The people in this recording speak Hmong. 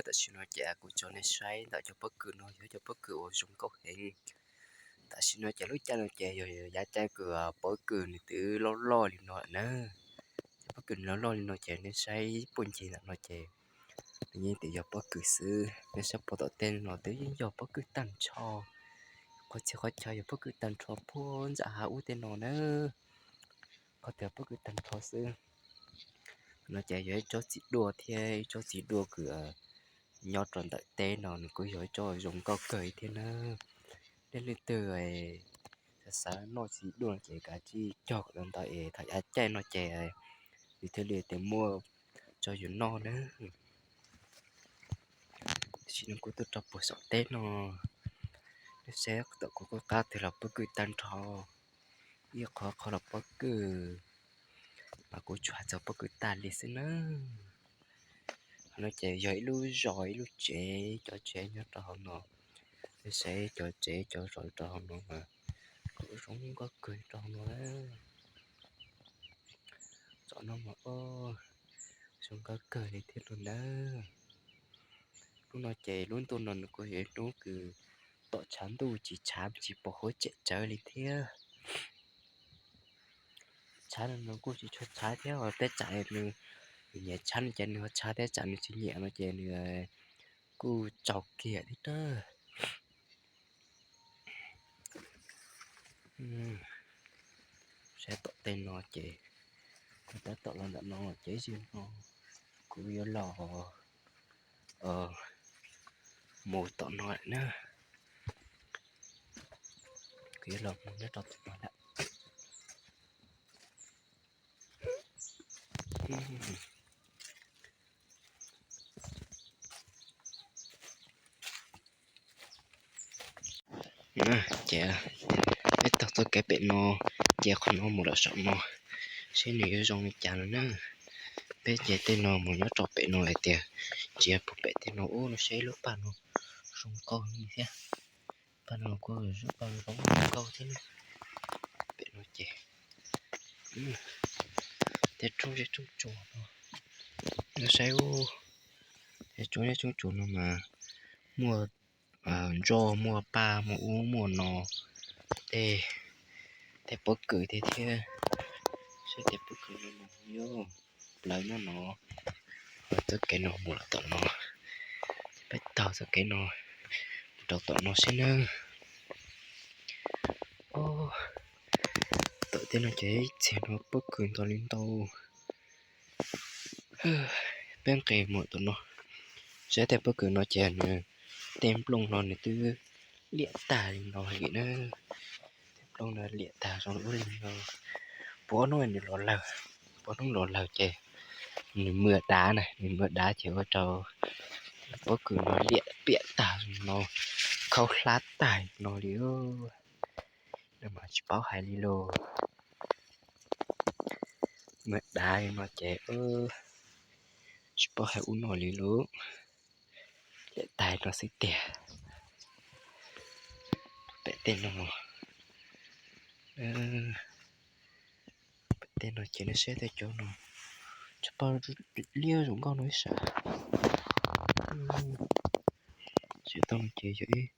Tam sim no ces kuv tso nej saib ntawm cov pob kws no yog cov pob kws uas zoo nkauj heev. Tam sim no ces lub caij no ces yog yav caij kws pob kws nws twb loj loj li no lawm na. Cov pob kws nws loj loj li no ces nej saib puag ncig ntawm no ces nws yeej tias yog pob kws xwb. Nej saib puag tom tej no twb yeej yog pob kws tag nrho. Qhov txhia qhov chaw yog pob kws tag nrho puag nram hav ub tej no na. Qhov twg pob kws tag nrho xwb. No ces yog ib tsob txiv duaj thiab ib tsob txiv duaj kws nyob rau ntawm teb no nws kuj yog ib tsob zoo nkauj kawg li thiab na. Leej twg xav xav noj txiv duaj ces kav tsij cog kom tau ntau es thaum yav caij no ces nws thiaj li tias muaj tso yus noj na. Tam sim no kuv tuaj rau puag saum teb no, nej saib tom kuv qab twg los pob kws tag nrho, ib qho qhov los pob kws, mas kuv tsuas hais txog pob kws tag li xwb na. Qhov no ces yog ib lub zos ib lub tsev, cov tsev nyob rau hauv no. Nej saib cov tsev cov zos rau hauv no mas kuj zoo nkauj kawg rau hauv no. Tsob no mas zoo nkauj kawg li thiab lawm na. Lub no ces lub ntuj no nws kuj yog ib lub kws tom tshav ntuj tsis tshav tsis pom huab tseem tsawv li thiab. Tshav no nws kuj tsis tshua tshav thiab, tej tsam nws nyiam tshav no ces nws ho tshav, tej tsam nws tsis nyiam no ces nws kuj tsaus kiag thiab na. Saib tom tej no ces, kuv tab tom los ntawm no ces ib zaug no kuv yuav los mus tom no lawm na. Kuv yuav los mus nyob rau tom no lawm. Ces peb taug txoj kev pem no, ces qhov no mus lawm saum no, seb nws yuav zoo li cas no na. Peb ces tej no mus nyob rau pem no hais tias, ntsia puag pem tej no ub no seb lub paj no zoo nkauj li thiab. Paj no kuj zoo nkauj thiab na. Pem no ces tej roob zeb roob tsuas no, nej saib ub, tej roob zeb roob tsuas no mas muaj ntsos, muaj paj, muaj ub muaj no, tej, tej pob kws thiab thiab. Saib tej pob kws no mas yog plawv nyob no, txoj kev no mus lawm tom no, peb taug txoj kev no rau tom no seb nawb. Tom tej no ces ib txhia no pob kws ntau li ntau. Peb nqis mus tom no, saib tej pob kws no ces nws, tej nplooj no nws twb liam tag li no li na. Tej nplooj no liam tag zoo li ub li no. Puas hnub nws los lawg, puas hnub los lawg ces nws mws dav na, nws mws dav ces ua rau pob kws no liam piam tag no, khaub hlab tag no li. Nws mas tsis paub hais li lauj. Mws dav li no ces tsis paub hais ub no li lauj. Liam tag no xwb tiag. Pem tej no, pem tej no ces nej saib tej cov no, tsis paub liab zoo nkauj no ib sab. Saib tau no ces yog ib